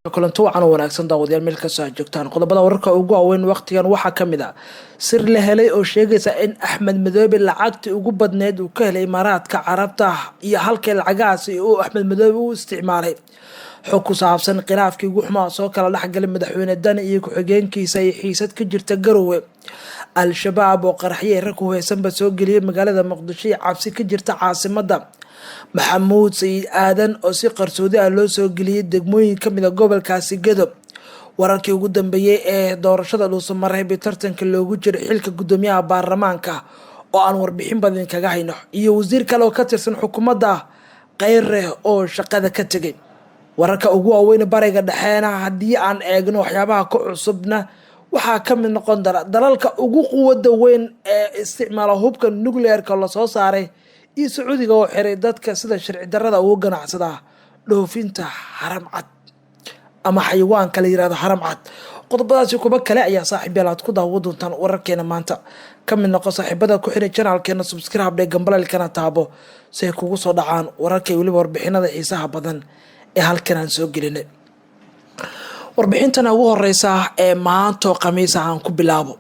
Kulanti wacan oo wanaagsan daawadayaal, meel kastoo aad joogtaan. Qodobada wararka ugu waaweyn waqtigan waxaa ka mid ah sir la helay oo sheegaysa in Axmed Madoobe lacagtii ugu badneyd uu ka helay Imaaraadka Carabta iyo halkii lacagahaasi uu Axmed Madoobe u isticmaalay. Xog ku saabsan khilaafkii ugu xumaa soo kala dhexgalay madaxweyne Dani iyo ku-xigeenkiisa iyo xiisad ka jirta Garowe. Al-Shabaab oo qaraxyo rag huheysanba soo geliyay magaalada Muqdisho iyo cabsi ka jirta caasimadda. Maxamuud Sayid Aadan oo si qarsoodi ah loo soo geliyay degmooyin kamid a gobolkaasi Gedo. Wararkii ugu dambeeyey ee doorashada Dhuusamareeb ee tartanka loogu jiray xilka guddoomiyaha baarlamaanka oo aan warbixin badan kaga hayno, iyo wasiir kale oo ka tirsan xukuumadda Kheyre oo shaqada ka tegay. Wararka ugu waaweyn Bariga Dhexeena haddii aan eegno, waxyaabaha ka cusubna waxaa ka mid noqon dara dalalka ugu quwada weyn ee isticmaala hubka nuclearka lasoo saaray iyo Sacuudiga oo xiray dadka sida sharci darada ugu ganacsadaa dhoofinta haram cad ama xayawaanka la yirahdo haram cad. Qodobadaasi kuba kale ayaa saaxiib yaal aad ku daawo doontaan wararkeena maanta. Ka mid noqo saaxiibada ku xiray channelkeena, subscribe dhe, gambaleelkana taabo si ay kugu soo dhacaan wararka iyo weliba warbixinada xiisaha badan ee halkan aan soo gelinay. Warbixintana ugu horeysa ee maanto Khamiisa aan ku bilaabo.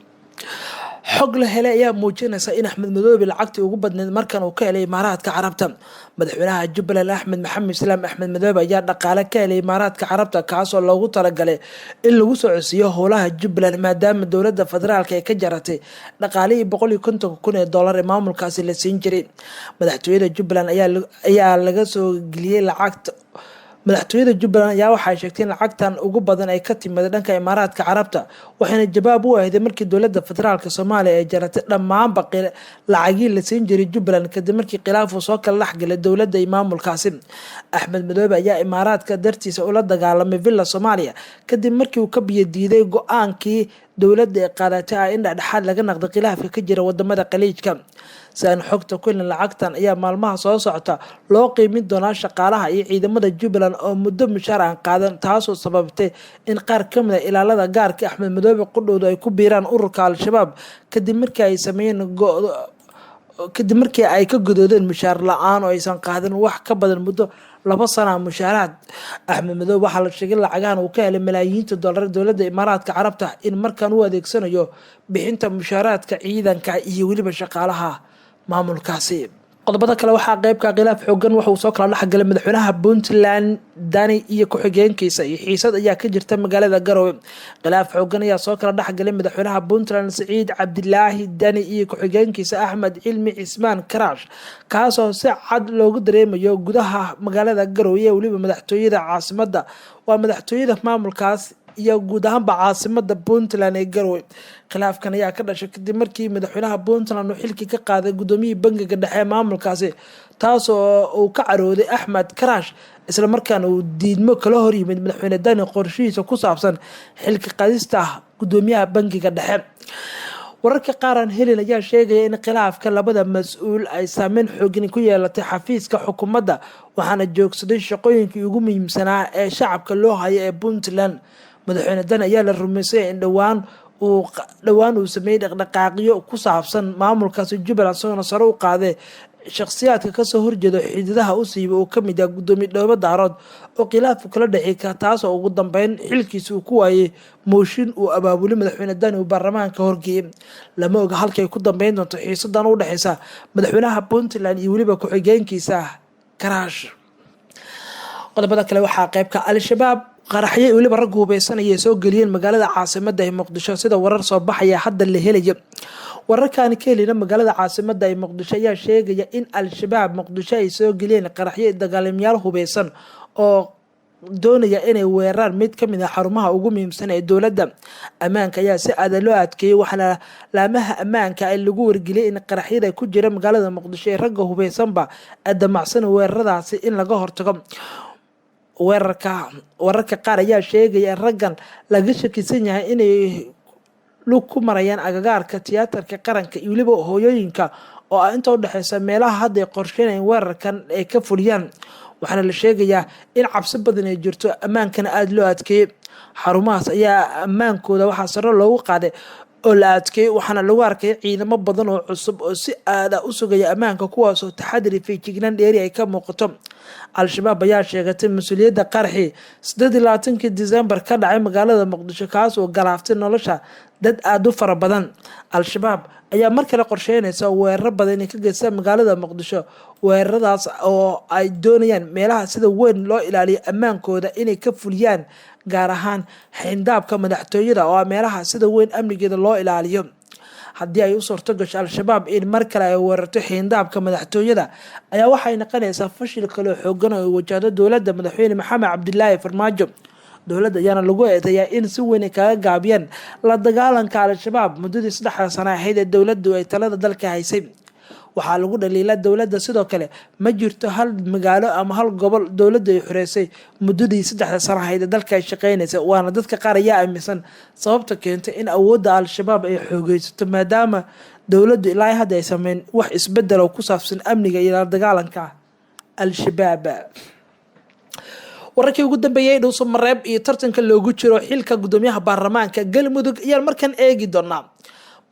Xog la helay ayaa muujinaysa in Axmed Madoobe lacagtii ugu badneyd markan uu ka helay Imaaraadka Carabta. Madaxweynaha Jubbaland Axmed Maxamed Islaam Axmed Madoobe ayaa dhaqaale ka helay Imaaraadka Carabta, kaasoo loogu talagalay in lagu socodsiiyo howlaha Jubbaland, maadaama dowlada federaalka ay ka jaratay dhaqaalihii 150,000 ee doolar ee maamulkaasi la siin jiray. Madaxtooyada Jubbaland ayaa laga soo geliyey lacagta. Madaxtooyada Jubbaland ayaa waxay sheegtay in lacagtan ugu badan ay ka timid dhanka Imaaraadka Carabta, waxayna jawaab u ahday markii dowlada federaalka Soomaaliya ay jaratay dhammaanba lacagii la siin jiray Jubbaland, kadib markii khilaafu soo kala dhexgalay dowladda iyo maamulkaasi. Axmed Madoobe ayaa Imaaraadka dartiisa ula dagaalamay Villa Soomaaliya, kadib markii uu ka biyo diiday go-aankii dowladda ee qaadatay ah in dhexdhexaad laga naqday khilaafka ka jira wadamada Khaliijka. Si aan xogta ku helin, lacagtan ayaa maalmaha soo socota loo qiimin doonaa shaqaalaha iyo ciidamada Jubbaland oo muddo mushaar aan qaadan, taasoo sababtay in qaar kamid a ilaalada gaarka Axmed Madoobe qudhowda ay ku biiraan ururka Al-Shabaab, kadib markii ay ka godoodeen mushaar la-aan oo aysan qaadan wax ka badan muddo 2 sana mushaaraad. Axmed Madoobe waxaa la sheegay lacagahan uu ka helay malaayiinta dollar dowladda Imaaraadka Carabta in markan u adeegsanayo bixinta mushaaraadka ciidanka iyo weliba shaqaalaha maamulkaasi. Qodobada kale waxaa qeybka khilaaf xoogan waxauu soo kala dhexgalay madaxweynaha Puntland Dani iyo ku-xigeenkiisa, iyo xiisad ayaa ka jirta magaalada Garowe. Khilaaf xoogan ayaa soo kala dhexgalay madaxweynaha Puntland Siciid Cabdilaahi Dani iyo ku-xigeenkiisa Axmed Cilmi Cismaan Karaash, kaasoo si cad loogu dareemayo gudaha magaalada Garowe ee weliba madaxtooyada caasimada, waa madaxtooyada maamulkaas iyo guud ahaanba caasimada Puntland ee Garowe. Khilaafkan ayaa ka dhashay kadib markii madaxweynaha Puntland uu xilkii ka qaaday gudoomiyihii bangiga dhexe ee maamulkaasi, taasoo uu ka carooday Axmed Karaash, islamarkaana uu diidmo kala hor yimid madaxweyne Dani qorshihiisa ku saabsan xilka qadista gudoomiyaha bangiga dhexe. Wararka qaar aan helin ayaa sheegaya in khilaafka labada mas-uul ay saameyn xoogani ku yeelatay xafiiska xukuumadda, waxaana joogsaday shaqooyinkii ugu muhiimsanaa ee shacabka loo hayo ee Puntland. Madaxweyne Dani ayaa la rumaysay in dhowaan uu sameeyey dhaqdhaqaaqyo ku saabsan maamulkaasi Jubbaland, isagoona sare u qaaday shakhsiyaadka kasoo horjeeda xididaha u siiba uu kamid yahay gudoomiye Dhoobo Daarood oo khilaafku kala dhexi ka, taasoo ugu dambeyn xilkiisa uu ku waayey mooshin uu abaabulay madaxweyne Dani uu baarlamaanka horgeeyey. Lama oga halkay ku dambeyn doonto xiisadan u dhexeysa madaxweynaha Puntland iyo weliba ku-xigeenkiisa Karaash. Qodobada kale waxaa qeybka Al-Shabaab qaraxyo weliba rag hubeysanaya soo geliyeen magaalada caasimada ee Muqdisho, sida warar soo baxaya hadda la helayo. Wararkaani ka helina magaalada caasimada ee Muqdisho ayaa sheegaya in Al-Shabaab Muqdisho ay soo geliyeen qaraxyo dagaalamayaal hubeysan oo doonaya inay weeraraan mid kamid ah xarumaha ugu muhiimsan ee dowladda. Ammaanka ayaa si aada loo adkeeyey, waxaana laamaha ammaanka ay lagu wargeliyay in qaraxyada ku jira magaalada Muqdisho ee ragga hubeysanba damacsan weeraradaasi in laga hortago weerarka. Wararka qaar ayaa sheegaya in raggan laga shakisan yahay inay lug ku marayaan agagaarka Tiyaatarka Qaranka iyo weliba Hooyooyinka, oo ah inta udhexeysa meelaha hadda ay qorsheynayaan weerarkan ay ka fuliyaan. Waxaana la sheegayaa in cabsi badan ay jirto, ammaankana aada loo adkeeyey. Xarumahaas ayaa ammaankooda waxaa sare loogu qaaday. oo la adkeeyey, waxaana lagu arkay ciidamo badan oo cusub oo si aada u sugaya ammaanka, kuwaasoo taxadiri feejignaan dheeri ay ka muuqato. Al-Shabaab ayaa sheegatay mas-uuliyadda qaraxii 28-kii Disembar ka dhacay magaalada Muqdisho, kaas oo galaaftay nolosha dad aada u fara badan. Al-Shabaab ayaa mar kale qorsheynaysa weeraro badan inay ka geystaan magaalada Muqdisho, weeraradaas oo ay doonayaan meelaha sida weyn loo ilaaliyo ammaankooda inay ka fuliyaan, gaar ahaan xindaabka madaxtooyada oo ah meelaha sida weyn amnigeeda loo ilaaliyo. Haddii ay u suurto gasho Al-Shabaab in mar kale ay weerarto xiindaabka madaxtooyada, ayaa waxay noqonaysaa fashil kaloo xoogan oo ay wajahdo dowladda madaxweyne Maxamed Cabdilaahi Farmaajo. Dowladda ayaana lagu eedeeyaa in si weyn ay kaga gaabiyeen la dagaalanka Al-Shabaab muddadii 3da sano ahayd ee dowladdu ay talada dalka haysay. Waxaa lagu dhaliilaa dowladda sidoo kale ma jirto hal magaalo ama hal gobol dowladdu ay xoreysay muddadii 3da sano ahayd ee dalka ay shaqeynaysa. Waana dadka qaar ayaa aaminsan sababta keentay in awoodda Al-Shabaab ay xoogeysato, maadaama dowladdu ilaa hadda ay sameyn wax isbedel oo ku saabsan amniga iyo la dagaalanka Al-Shabaab. Wararkii ugu dambeeyay Dhuuso Mareeb iyo tartanka loogu jiro xilka gudoomiyaha baarlamaanka Galmudug ayaan markan eegi doonaa.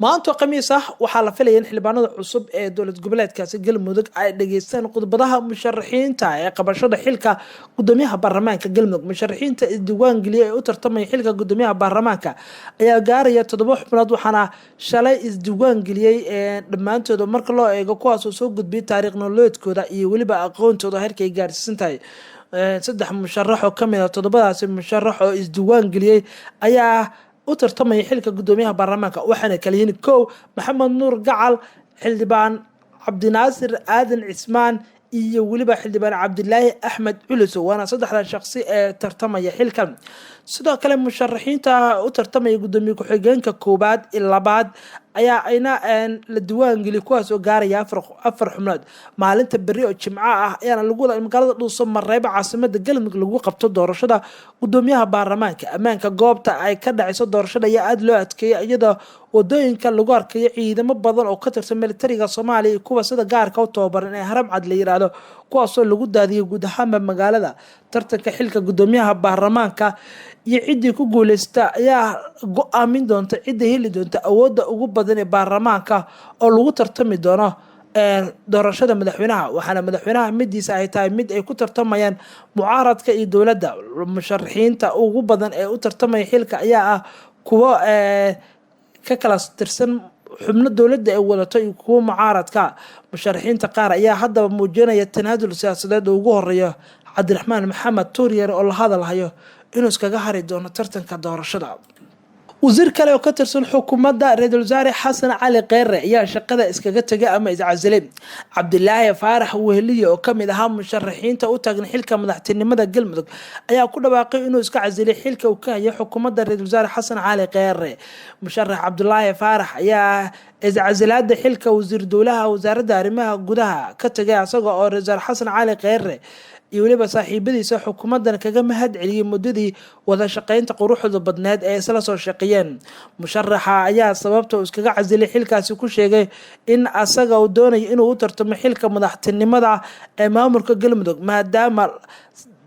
Maanto Khamiis ah waxaa la filaya in xildhibaanada cusub ee dowlad goboleedkaasi Galmudug ay dhageystaan khudbadaha musharaxiinta ee qabashada xilka gudoomiyaha baarlamaanka Galmudug. Musharaxiinta isdiiwaan geliyay ee u tartamaya xilka gudoomiyaha baarlamaanka ayaa gaaraya 7 xubnood, waxaana shalay isdiiwaan geliyey dhammaantooda marka loo eego kuwaasoo soo gudbiyay taariikh nololeedkooda iyo weliba aqoontooda heerka ay gaarsiisan tahay. 3 musharax oo kamid ah toddobadaasi musharax oo isdiiwaan geliyey ayaa u tartamaya xilka gudoomiyaha baarlamaanka, waxaana kala yihiin: 1, Maxamed Nuur Gacal, xildhibaan Cabdinaasir Aadan Cismaan iyo weliba xildhibaan Cabdilaahi Axmed Culuso, waana saddexda shaqsi ee tartamaya xilkan. Sidoo kale musharaxiinta u tartamaya gudoomiye ku-xigeenka koowaad iyo labaad ayaa ayna la diiwaangeliyay, kuwaas oo gaaraya 4 xubnood. Maalinta berri oo Jimco ah ayaana lagu wada magaalada Dhuuso Mareebo, caasimada Galmudug, lagu qabto doorashada gudoomiyaha baarlamaanka. Ammaanka goobta ay ka dhacayso doorashada ayaa aada loo adkeeyay, iyadoo wadooyinka lagu arkayo ciidamo badan oo ka tirsan militariga Soomaaliya iyo kuwa sida gaarka u tababaran ee Haramcad la yiraahdo, kuwaasoo lagu daadiyay guud ahaanba magaalada. Tartanka xilka gudoomiyaha baarlamaanka iyo ciddii ku guuleysta ayaa go-aamin doonta cidda heli doonta awoodda ugu badan ee baarlamaanka oo lagu tartami doono doorashada madaxweynaha, waxaana madaxweynaha midiisa ay tahay mid ay ku tartamayaan mucaaradka iyo dowladda. Musharaxiinta ugu badan ee u tartamaya xilka ayaa ah kuwo ka kala tirsan xubno dowladda ay wadato iyo kuwo mucaaradka. Musharaxiinta qaar ayaa haddaba muujinaya tanaasul siyaasadeed oo ugu horeeyo Cabdiraxmaan Maxamed Tuuryare, oo la hadalhayo inuu iskaga hari doono tartanka doorashada. Wasiir kale oo ka tirsan xukuumadda ra-iisul wasaare Xasan Cali Kheyre ayaa shaqada iskaga tegay ama iscasilay. Cabdilaahi Faarax Weheliye oo kamid ahaa musharaxiinta u taagan xilka madaxtinimada Galmudug ayaa ku dhawaaqay inuu iska casilay xilka uu ka hayay xukuumadda ra-iisul wasaare Xasan Cali Kheyre. Musharax Cabdulaahi Faarax ayaa iscasilaada xilka wasiir dowlaha wasaaradda arrimaha gudaha ka tegay, isaga oo ra-isul wasaare Xasan Cali Kheyre iyo weliba saaxiibadiisa xukuumaddan kaga mahad celiyey muddadii wada shaqeynta quruxda badneed ee isla soo shaqeeyeen. Musharaxa ayaa sababta uu iskaga casilay xilkaasi ku sheegay in asaga uu doonayo inuu u tartamo xilka madaxtinimada ee maamulka Galmudug, maadaama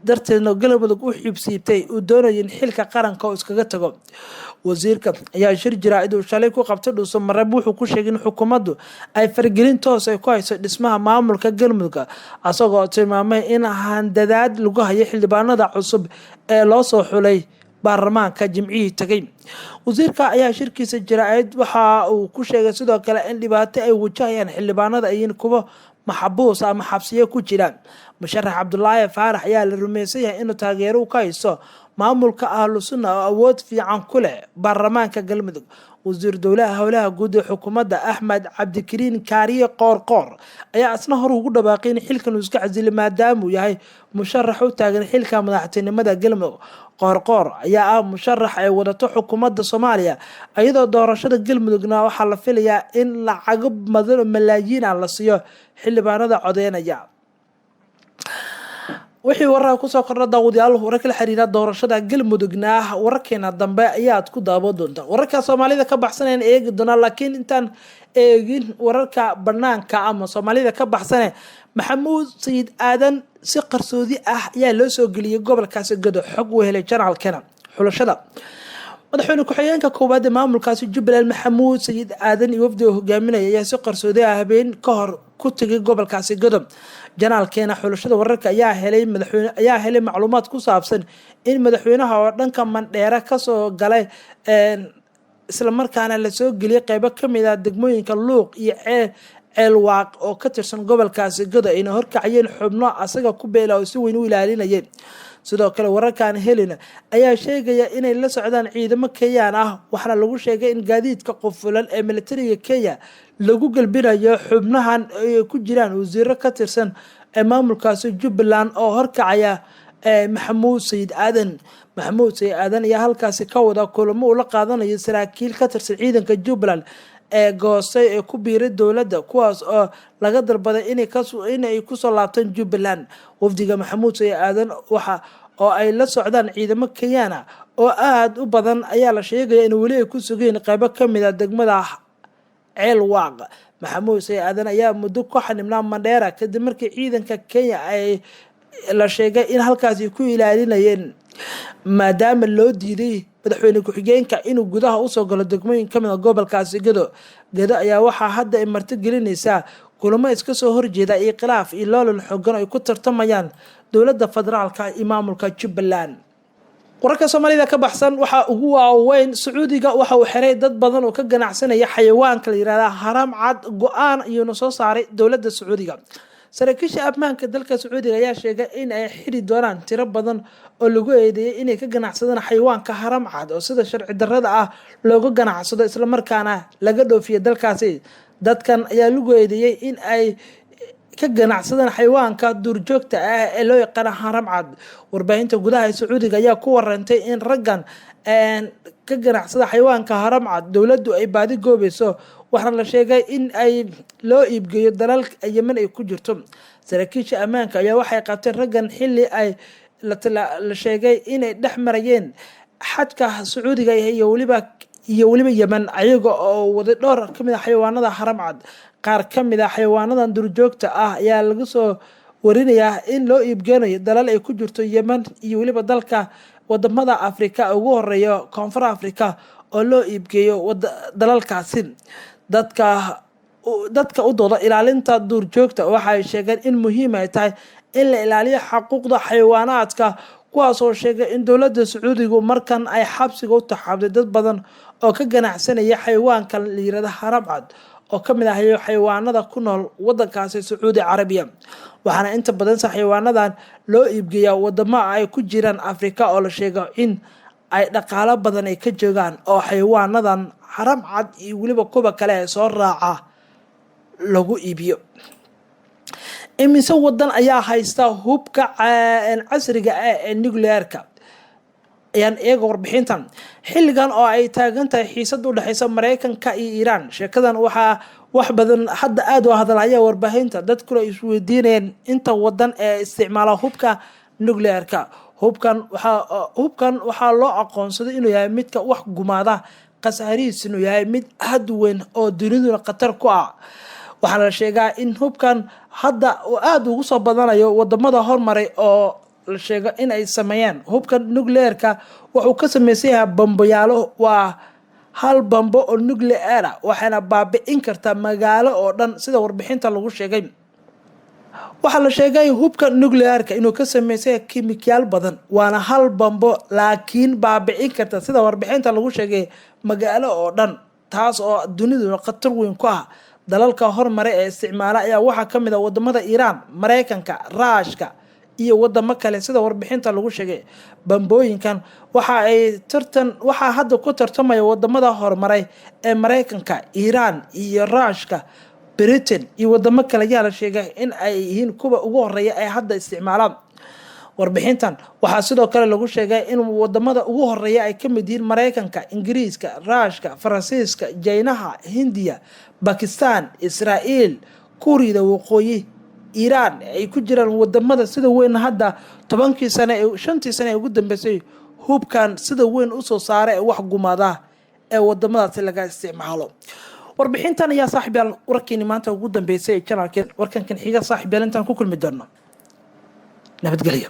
darteedna Galmudug u xiibsiibtay uu doonayo in xilka qaranka oo iskaga tago. Wasiirka ayaa shir jaraa'id uu shalay ku qabtay Dhuuso Mareeb wuxuu ku sheegay in xukuumaddu ay faragelin toos ay ku hayso dhismaha maamulka Galmudug, asagoo tilmaamay in handadaad lagu hayo xildhibaanada cusub ee loo soo xulay baarlamaanka Jimcihii tagay. Wasiirka ayaa shirkiisa jaraa'id waxa uu ku sheegay sidoo kale in dhibaato ay wajahayaan xildhibaanada ayin kuwo maxbuus ama xabsiyo ku jiraan. Musharax Cabdulaahi Faarax ayaa la rumaysan yahay inuu taageero ka haysto maamulka Ahlu Sunna oo awood fiican ku leh baarlamaanka Galmudug. Wasiir dowlaha howlaha guud ee xukuumadda Axmed Cabdikariin Kaariye Qoorqoor ayaa isna hor ugu dhawaaqay in xilkan uu iska casilay, maadaama uu yahay musharax u taagan xilka madaxtinimada Galmudug. Qoorqoor ayaa ah musharax ay wadato xukuumadda Soomaaliya, iyadoo doorashada Galmudugna waxaa la filayaa in lacago badan oo malaayiin ah la siiyo xildhibaanada codeynaya. Wixii warar kusoo kordha, daawadayaal, wararka la xiriira doorashada Galmudugna wararkeena dambe ayaad ku daawan doontaa. Wararka Soomaalida ka baxsanayn eegi doonaa, laakiin intaan eegin wararka banaanka ama Soomaalida ka baxsane, Maxamuud Sayid Aadan si qarsoodi ah ayaa loo soo geliyay gobolkaasi Gado, xog uu helay janaalkeena xulashada. Madaxweyne ku-xigeenka koowaad ee maamulkaasi Jubbaland, Maxamuud Sayid Aadan, iyo wafdiga hogaaminaya ayaa si qarsoodi ah habeen ka hor ku tegay gobolkaasi Gedo. Janaalkeena xulashada wararka ayaa helay madaxweyne ayaa helay macluumaad ku saabsan in madaxweynaha oo dhanka Mandheera kasoo galay, islamarkaana lasoo geliyay qeybo kamid ah degmooyinka Luuq iyo Ceelwaaq oo ka tirsan gobolkaasi Gedo, ayna horkacayeen xubno asaga ku beela oo si weyn u ilaalinayeen. Sidoo kale wararkaan helin ayaa sheegaya inay la socdaan ciidamo Kenyaan ah, waxaana lagu sheegay in gaadiidka qufulan ee militariga Kenya lagu gelbinayo xubnahan ay ku jiraan wasiiro ka tirsan ee maamulkaasi Jubbaland oo horkacaya Maxamuud Sayid Aadan. Maxamuud Sayid Aadan ayaa halkaasi ka wada kulamo uu la qaadanayo saraakiil ka tirsan ciidanka Jubbaland ee goostay ee ku biiray dowladda, kuwaas oo laga dalbaday inay kusoo laabtaan Jubbaland. Wafdiga Maxamuud Sayid Aadan waxa oo ay la socdaan ciidamo Kenyaan ah oo aada u badan ayaa la sheegaya in weli ay ku sugeen qeybo kamid ah degmada Ceelwaaq. Maxamuud Sayid Aadan ayaa muddo ku xanibnaa Mandheera kadib markii ciidanka Kenya ay la sheegay in halkaasi ku ilaalinayeen, maadaama loo diiday madaxweyne ku-xigeenka inuu gudaha usoo galo degmooyin kamid ah gobolkaasi Gedo. Gedo ayaa waxaa hadda ay marti gelinaysaa kulamo iska soo horjeeda iyo khilaaf iyo loolal xoogan ay ku tartamayaan dowladda federaalka iyo maamulka Jubbaland. Wararka Soomaalida ka baxsan waxaa ugu waaweyn: Sacuudiga waxa uu xiray dad badan oo ka ganacsanaya xayawaanka la yirahda haram cad, go-aan ayuuna soo saaray dowladda Sacuudiga. Saraakiisha ammaanka dalka Sacuudiga ayaa sheegay in ay xiri doonaan tiro badan oo lagu eedeeyay inay ka ganacsadaan xayawaanka haram cad oo sida sharci darrada ah looga ganacsado, islamarkaana laga dhoofiya dalkaasi. Dadkan ayaa lagu eedeeyey in ay ka ganacsadaan xayawaanka duurjoogta ah ee loo yaqaano haram cad. Warbaahinta gudaha ee Sacuudiga ayaa ku warantay in raggan ka ganacsada xayawaanka haram cad dowladdu ay baadi goobayso, waxaana la sheegay in ay loo iibgeeyo dalal Yemen ay ku jirto. Saraakiisha ammaanka ayaa waxay qabteen raggan xilli ay la sheegay inay dhex marayeen xadka Sacuudiga iyo weliba Yemen, ayaga oo waday dhowr kamid ah xayawaanada haram cad. Qaar ka mid ah xayawaanadan duurjoogta ah ayaa laga soo warinayaa in loo iibgeynayo dalal ay ku jirto Yemen iyo weliba dalka wadamada Afrika ugu horeeya Koonfur Africa oo loo iibgeeyo dalalkaasi. Dadka u dooda ilaalinta duurjoogta waxay sheegeen in muhiim ay tahay in la ilaaliyo xaquuqda xayawaanaadka, kuwaasoo sheegay in dowladda Sacuudigu markan ay xabsiga u taxaabday dad badan oo ka ganacsanaya xayawaanka la yirahda haram cad oo kamid ah xayawaanada ku nool wadankaasi Sacuudi Carabiya. Waxaana inta badan xayawaanadan loo iibgeeyaa wadamo ay ku jiraan Afrika oo la sheego in ay dhaqaalo badan ay ka joogaan, oo xayawaanadan haram cad iyo weliba kuwa kale ee soo raaca lagu iibiyo. Imise wadan ayaa haysta hubka casriga ah ee nuclearka? Ayaan iyaga warbixintan. Xilligan oo ay taagan tahay xiisada udhexeysa Mareykanka iyo Iiraan, sheekadan waxaa wax badan hadda aada u hadalhaya warbaahinta, dadkuna isweydiinayeen inta wadan ee isticmaala hubka nuclearka. Hubkan waxaa loo aqoonsaday inuu yahay midka wax gumaada, khasaarihiis inuu yahay mid aada u weyn oo duniduna khatar ku ah. Waxaana la sheegaa in hubkan hadda uu aada ugu soo badanayo wadamada hormaray oo la sheego in ay sameeyaan. Hubka nuclearka wuxuu ka sameysan yahay bamboyaalo. Waa hal bambo oo nuclear ah, waxayna baabi'in kartaa magaalo oo dhan, sida warbixinta lagu sheegay. Waxaa la sheegay hubka nuclearka inuu ka sameysay kimikaal badan, waana hal bambo laakiin baabi'in karta, sida warbixinta lagu sheegay, magaalo oo dhan, taas oo duniduna khatar weyn ku ah. Dalalka hormaray ee isticmaala ayaa waxaa kamid ah wadamada Iiraan, Mareykanka, Raashka iyo wadamo kale, sida warbixinta lagu sheegay. Bambooyinkan waxa ay tartan waxaa hadda ku tartamaya wadamada horumaray ee Mareykanka, Iiraan iyo Raashka, Britain iyo wadamo kale ayaa la sheegay in ay yihiin kuwa ugu horeeya ee hadda isticmaalaan. Warbixintan waxaa sidoo kale lagu sheegay in wadamada ugu horeeya ay kamid yihiin Mareykanka, Ingiriiska, Raashka, Faransiiska, Jaynaha, Hindiya, Bakistan, Israa'iil, Kuuriyada Waqooyi, Iiraan ay ku jiraan wadamada sida weyn hadda 10kii sane ee 5tii sane ee ugu dambeysay hubkan sida weyn usoo saara ee wax gumaada ee wadamadaasi laga isticmaalo. Warbixintan ayaa, saaxiib yaal, warkiini maanta ugu dambeysay ee janalkeen. Warkankan xiga, saaxiib yaal, intaan ku kulmi doono, nabadgelyo.